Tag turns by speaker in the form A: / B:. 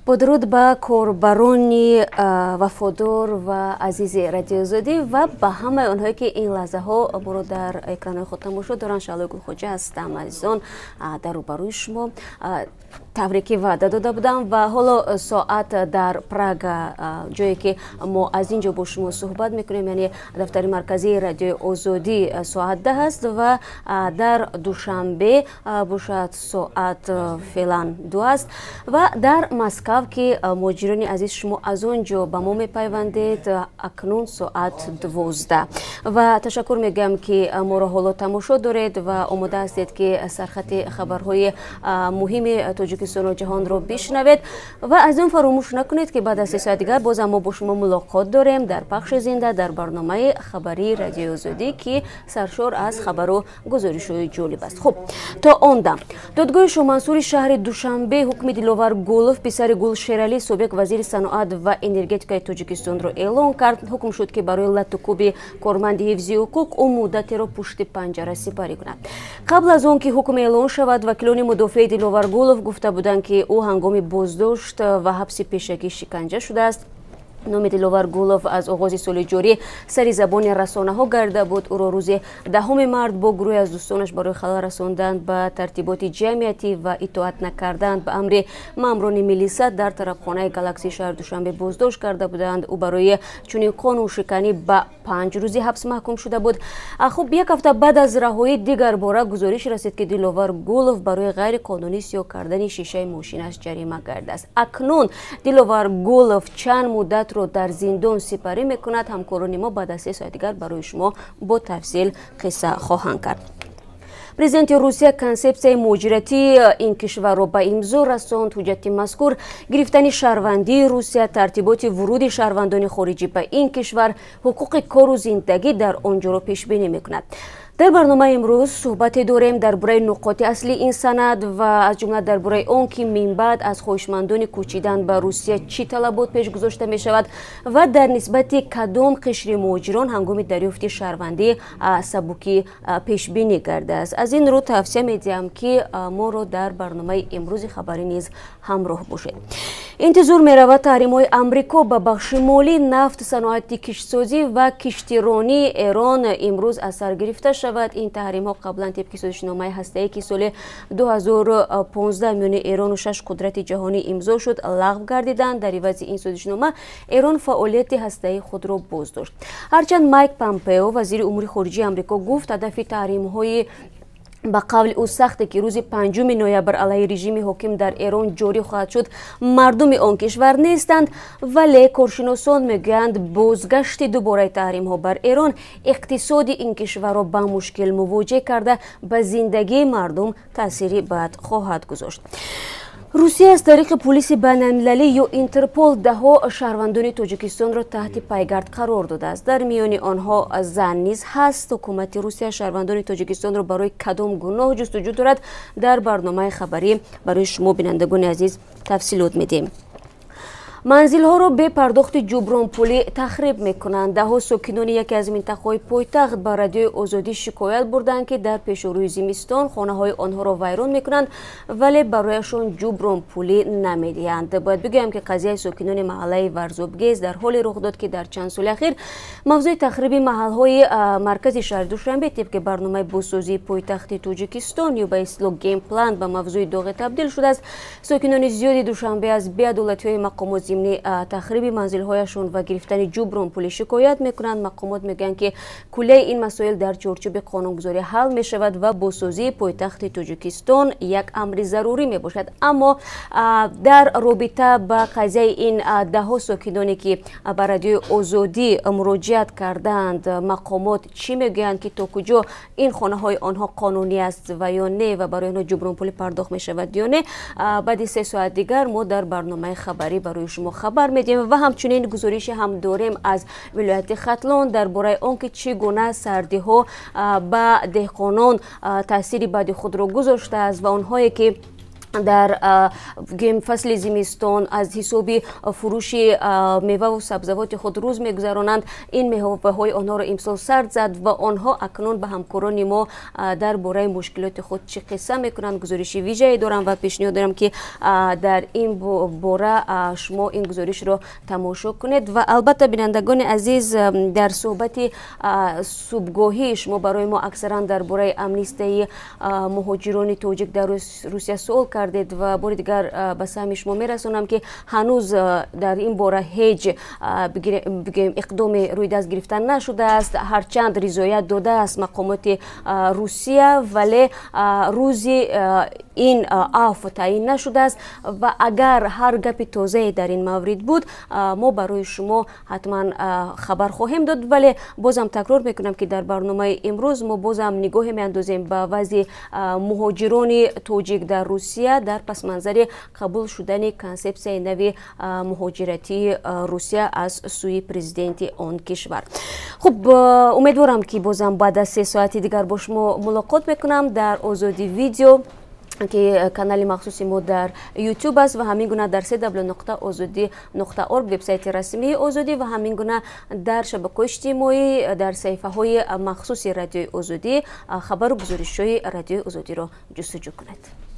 A: Бо дуруд ба корбарони вафодор ва азизи Радиои Озодӣ ва ба ҳамаи онҳое, ки ин лаҳзаҳо моро дар экранҳои худ тамошо доранд. Шаҳлои Гулхоҷа ҳастам, азизон, дар рӯбарӯи шумо, тавре ки ваъда дода будам. Ва ҳоло соат дар Прага, ҷое ки мо аз ин ҷо бо шумо суҳбат мекунем, яъне дафтари марказии Радиои Озодӣ, соат 10 аст ва дар Душанбе бошад, соат феълан 2 аст ва дар Москав, ки, муҳоҷирони азиз, шумо аз он ҷо ба мо мепайвандед, акнун соат 12. Ва ташаккур мегӯям, ки моро ҳоло тамошо доред ва омода ҳастед, ки сархати хабарҳои муҳими Тоҷикистону ҷаҳонро бишнавед. Ва аз он фаромӯш накунед, ки баъд аз 3 соат дигар бозам мо бо шумо мулоқот дорем дар пахши зинда дар барномаи хабарии Радиои Озодӣ, ки саршор аз хабару гузоришҳои ҷолиб аст. Хуб, то он дам додгоҳи Шомансури шаҳри Душанбе ҳукми Диловар Гулов, писари Гулшералӣ, собиқ вазири саноат ва энергетикаи Тоҷикистонро эълон кард. Ҳукм шуд, ки барои латтукӯби корманди ҳифзи ҳуқуқ ӯ муддатеро пушти панҷара сипарӣ кунад. Қабл аз он ки ҳукм эълон шавад, вакилони мудофеи Диловар Гулов гуфта буданд, ки ӯ ҳангоми боздошт ва ҳабси пешакӣ шиканҷа шудааст. Номи Диловар Гулов аз оғози соли ҷорӣ сари забони расонаҳо гарда буд. Ӯро рӯзи 10 март бо гурӯҳе аз дӯстонаш барои халал расондан ба тартиботи ҷамъиятӣ ва итоат накардан ба амри маъмурони милиса дар тарабхонаи Галаксии шаҳри Душанбе боздошт карда буданд. Ӯ барои чунин қонуншиканӣ ба 5 рӯзи ҳабс маҳкум шуда буд. Хуб, як ҳафта баъд аз раҳоӣ дигар бора гузориш расид, ки Диловар Гулов барои ғайриқонунӣ сиёҳ кардани шишаи мошинаш ҷарима гардааст. Акнун Диловар Гулов чанд муддатро дар зиндон сипарӣ мекунад, ҳамкорони мо баъд аз 3 соат дигар барои шумо бо тафсил қисса хоҳанд кард. Президенти Русия консепсияи муҳоҷиратии ин кишварро ба имзо расонд. Ҳуҷҷати мазкур гирифтани шаҳрвандии Русия, тартиботи вуруди шаҳрвандони хориҷӣ ба ин кишвар, ҳуқуқи кору зиндагӣ дар он ҷоро пешбинӣ мекунад. Дар барномаи имрӯз суҳбате дорем дар бораи нуқоти аслии ин санад ва аз ҷумла дар бораи он, ки минбаъд аз хоҳишмандони кӯчидан ба Русия чӣ талабот пеш гузошта мешавад ва дар нисбати кадом қишри муҳоҷирон ҳангоми дарёфти шаҳрвандӣ сабукӣ пешбинӣ гардааст. Аз ин рӯ тавсия медиҳам, ки моро дар барномаи имрӯзи хабарӣ низ ҳамроҳ бошед. Интизор меравад, таҳримҳои Амрико ба бахши молӣ, нафт, саноати киштсозӣ ва киштиронии Эрон имрӯз аз сар гирифта шавад. Ин таҳримҳо қаблан тибқи созишномаи ҳастаӣ, ки соли 2015 миёни Эрону шаш қудрати ҷаҳонӣ имзо шуд, лағв гардиданд. Дар ивази ин созишнома Эрон фаъолияти ҳастаии худро боздошт. Ҳарчанд Майк Помпео, вазири умури хориҷии Амрико, гуфт, ҳадафи таҳримҳои, ба қавли ӯ, сахте, ки рӯзи 5 ноябр алайҳи режими ҳоким дар Эрон ҷорӣ хоҳад шуд, мардуми он кишвар нестанд, вале коршиносон мегӯянд, бозгашти дубораи таҳримҳо бар Эрон иқтисоди ин кишварро ба мушкил мувоҷеҳ карда, ба зиндагии мардум таъсири бад хоҳад гузошт. Русия аз тариқи пулиси байналмилалӣ ё Интерпол даҳҳо шаҳрвандони Тоҷикистонро таҳти пайгард қарор додааст. Дар миёни онҳо зан низ ҳаст. Ҳукумати Русия шаҳрвандони Тоҷикистонро барои кадом гуноҳ ҷустуҷӯ дорад, дар барномаи хабарӣ барои шумо, бинандагони азиз, тафсилот медиҳем. Манзилҳоро бе пардохти ҷубронпулӣ тахриб мекунанд. Даҳҳо сокинони яке аз минтақаҳои пойтахт ба Радиои Озодӣ шикоят бурданд, ки дар пешорӯи зимистон хонаҳои онҳоро вайрон мекунанд, вале барояшон ҷубронпулӣ намедиҳанд. Бояд бигӯям, ки қазияи сокинони маҳаллаи Варзобгез дар ҳоле рух дод, ки дар чанд соли ахир мавзӯи тахриби маҳалҳои маркази шаҳри Душанбе тибқи барномаи бозсозии пойтахти Тоҷикистон ё ба истилоҳ генплан ба мавзӯи доғе табдил шудааст. Сокинони зиёди Душанбе аз беадолатиҳои мақомот зимни тахриби манзилҳояшон ва гирифтани ҷубронпулӣ шикоят мекунанд. Мақомот мегӯянд, ки куллияи ин масоил дар чорчӯби қонунгузорӣ ҳал мешавад ва бозсозии пойтахти Тоҷикистон як амри зарурӣ мебошад. Аммо дар робита ба қазияи ин даҳҳо сокиноне, ки ба Радиои Озодӣ муроҷиат кардаанд, мақомот чӣ мегӯянд, ки то куҷо ин хонаҳои онҳо қонунӣ аст ва ё не ва барои онҳо ҷубронпулӣ пардохт мешавад ё не, баъди 3 соат дигар мо дар барномаи хабарӣ барои шумо хабар медиҳем. Ва ҳамчунин гузорише ҳам дорем аз вилояти Хатлон дар бораи он, ки чӣ гуна сардиҳо ба деҳқонон таъсири бади худро гузоштааст ва онҳое, ки Дар фасли зимистон аз ҳисоби фурӯши меваву сабзавоти худ рӯз мегузаронанд. Ин меваҳои онҳоро имсол сард зад ва онҳо акнун ба ҳамкорони мо дар бораи мушкилоти худ чӣ қисса мекунанд, гузориши вижае дорам ва пешниҳод дорам, ки дар ин бора шумо ин гузоришро тамошо кунед. Ва албатта, бинандагони азиз, дар суҳбати субҳгоҳӣ шумо барои мо аксаран дар бораи амнистияи муҳоҷирони тоҷик дар Русия суол кардед ва бори дигар ба саҳми шумо мерасонам, ки ҳанӯз дар ин бора ҳеҷ, бигӯем, иқдоме рӯи даст гирифта нашудааст. Ҳарчанд ризоят додааст мақомоти Русия, вале рӯзи ин афв таъин нашудааст ва агар ҳар гапи тозае дар ин маврид буд, мо барои шумо ҳатман хабар хоҳем дод. Вале бозам такрор мекунам, ки дар барномаи имрӯз мо бозам нигоҳе меандозем ба вазъи муҳоҷирони тоҷик дар Русия дар пасманзари қабул шудани консепсияи нави муҳоҷиратии Русия аз сӯи президенти он кишвар. Хуб, умедворам, ки бозам баъд аз 3 соати дигар бо шумо мулоқот мекунам дар Озодӣ Видео, ки канали махсуси мо дар Ютуб аст, ва ҳамин гуна дар www.озодӣ.org, вебсайти расмии Озодӣ, ва ҳамин гуна дар шабакаҳои иҷтимоӣ, дар саҳифаҳои махсуси Радиои Озодӣ хабару гузоришҳои Радиои Озодиро ҷустуҷӯ кунед.